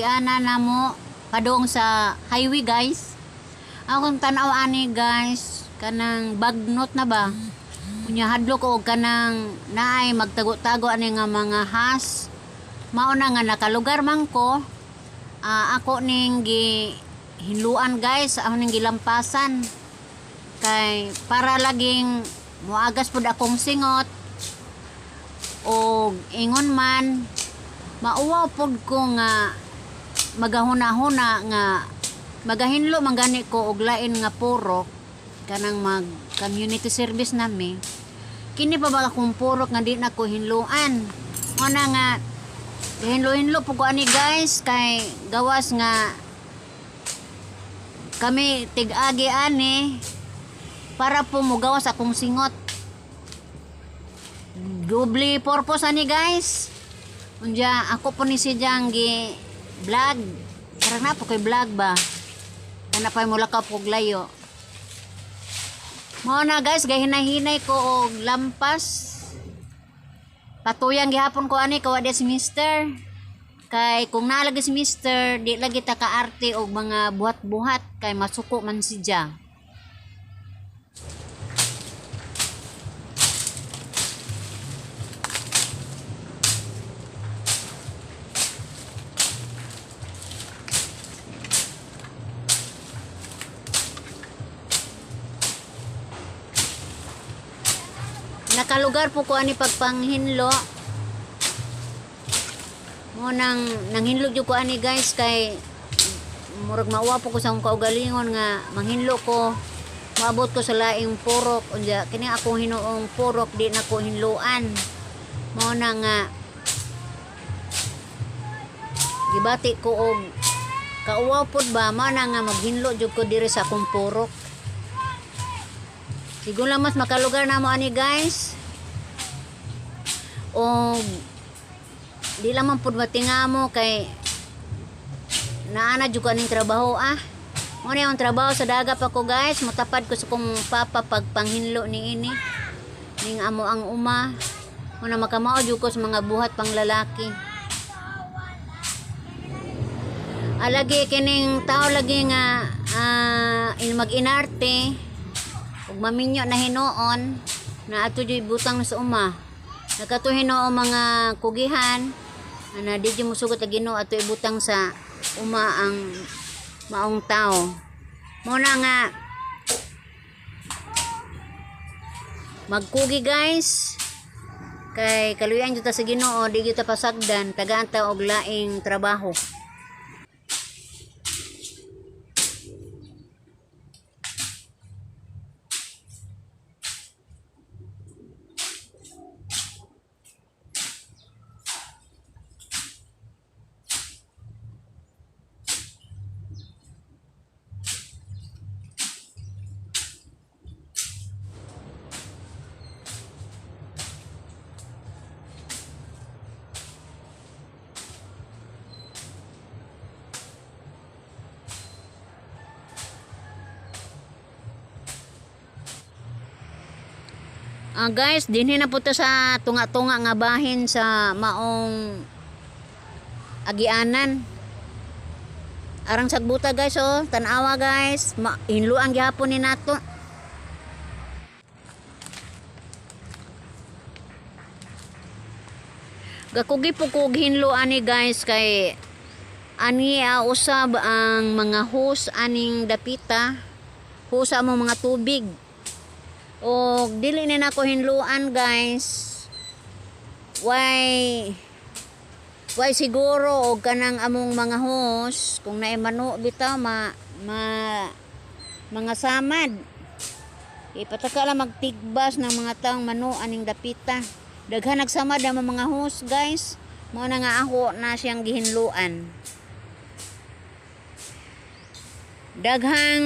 agianan namo padung sa highway, guys. Akong tan-aw ani, guys, kanang bagnot na ba. Unya hadlok ko og kanang naay magtago-tago ani nga mga has. Mao na nga nakalugar man ko. Ako ning gi hinluan, guys, ako ning gilampasan. Kay para laging muagas pud akong singot og ingon man mauwaw pud ko nga magahuna-huna nga magahinlo man gani ko og lain nga purok, kanang mag community service nami. Kini pa ba akong purok nga di na ko hinluan? Mo na nga hinlo-hinlo po ko ani, guys, kay gawas nga kami tig-agi ani para po mugawas akong singot. Doble purpose ani, guys. Unya ako po ni si Jang gi vlog. Karang na po kay vlog ba. Kana pa mo lakaw og layo. Mao na, guys, gay hinay-hinay ko og lampas. Patuyan gihapon ko ani kawa di si Mister. Kay kung naalagi si Mister, di lagi ta kaarte og mga buhat-buhat kay masuko man si Ja. Nakalugar po ko ani pagpanghinlo. Mo nang nanghinlo jud ko ani, guys, kay murag mauwa po ko sa akong kaugalingon nga manghinlo ko, maabot ko sa laing purok, unya kini akong hinuong purok di na ko hinluan. Mao na nga gibati ko og kauwaw pod ba, mao na nga maghinlo jud ko diri sa akong purok. Sigon lang mas makalugar na mo ani, guys. O di lang man pud matingamo kay naana jud ko aning trabaho ah. Mo na yung trabaho sa daga pa ko, guys, mutapad ko sa kong papa pagpanghinlo ni ini. Ning amo ang uma. Mo na makamao jud ko sa mga buhat pang lalaki. Alagi kining tao lagi nga mag-inarte ug maminyo na hinuon na ato jud butang sa uma. Nakato hinuon mga kugihan na di jud mosugot ang Ginoo, ato ibutang sa uma ang maong tao. Mo na nga magkugi, guys, kay kaluyan jud ta sa Ginoo, di jud ta pasagdan, tagaan ta og laing trabaho. Guys, dinhi na po to sa tunga-tunga nga bahin sa maong agianan. Arang sagbuta, guys, oh, tan-awa, guys, hinluan gihapon ni nato. Gakugi po kog hinlo ani, guys, kay ani usab ang mga hose aning dapita, hose mo mga tubig. O dili ni nako hinluan, guys. Why siguro og kanang among mga hose kung naay mano bitaw ma, ma mga samad. Ipataka lang magtigbas ng mga taong mano aning dapita. Daghan nagsamad ang mga hose, guys. Mao na nga ako na siyang gihinluan. Daghang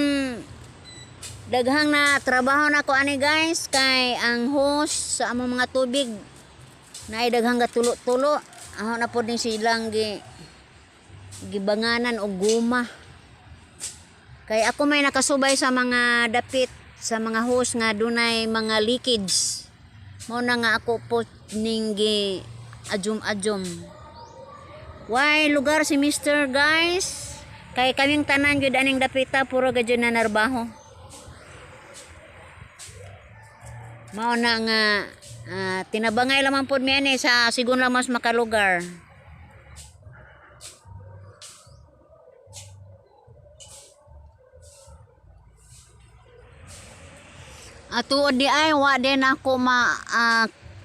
daghang na trabaho na ko ani, guys, kay ang hose sa among mga tubig naay daghang gatulo-tulo. Ako na pod ning silang gibanganan og guma. Kay ako may nakasubay sa mga dapit sa mga hose nga dunay mga leakage. Mao na nga ako po ning gi ajum-ajum. Why lugar si Mr. guys? Kay kaming tanan jud aning dapita puro gajud na narbaho. Mao na nga tinabangay lamang pod mi ani sa sigon lamas makalugar. Atuod di ay wa din ako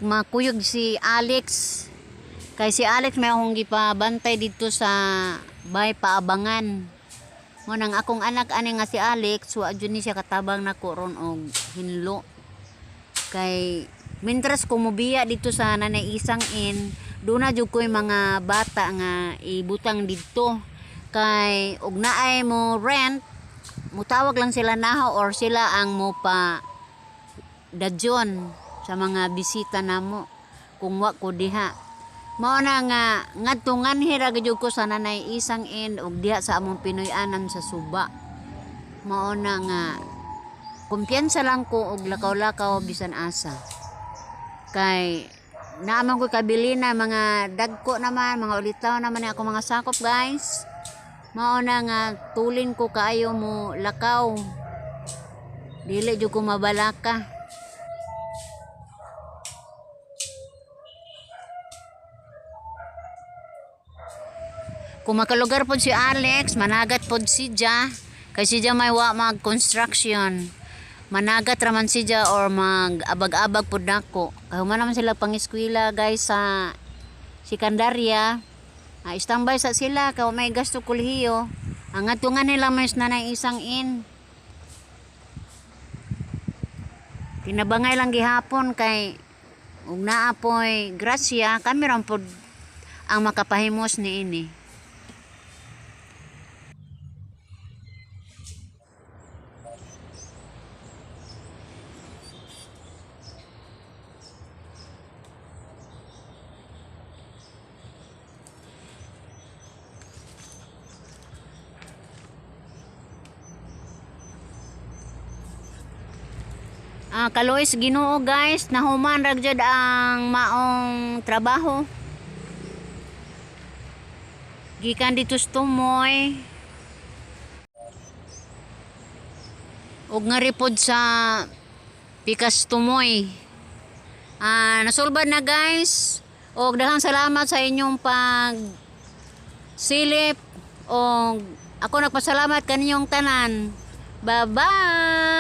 makuyog si Alex. Kay si Alex may akong gipabantay dito sa bay paabangan. Mo nang akong anak ani nga si Alex, wa jud ni siya katabang nako ron og hinlo. Kay mintras ko mobiya dito sa Nanay Isang Inn, doon na jud ko'y mga bata nga ibutang didto. Kay og naay mo rent, mutawag lang sila naho or sila ang mo pa dadyon sa mga bisita namo kung wa ko diha. Mao na nga ngadto nganhi ra gyud ko sa Nanay Isang Inn og diha sa among Pinoy-anan sa Suba. Mao na nga kumpiyansa lang ko og lakaw-lakaw bisan asa. Kay naaman ko kabilina mga dagko naman, mga ulitaw naman ni ako mga sakop, guys. Mao na nga tulin ko kaayo mo lakaw. Dili jud ko mabalaka. Kung makalugar pod si Alex, managat pod si Ja. Kay si Ja may wa mag construction. Managat raman si Ja or mag abag-abag pod nako. Kay human naman sila pangiskwela, guys, sa sekundarya. Standby sa sila kay wa may gasto kolehiyo. Ang atungan nila may Nanay Isang Inn. Tinabangay lang gihapon kay ug naa poy grasya kami ra pod ang makapahimos niini. Kaloys Ginoo, guys, nahuman ra gyud ang maong trabaho. Gikan dito sa Tumoy. Ug ngari pod sa Pikas Tumoy. Nasulbad na, guys. Og daghang salamat sa inyong pag silip og ako nagpasalamat kaninyong tanan. Bye-bye.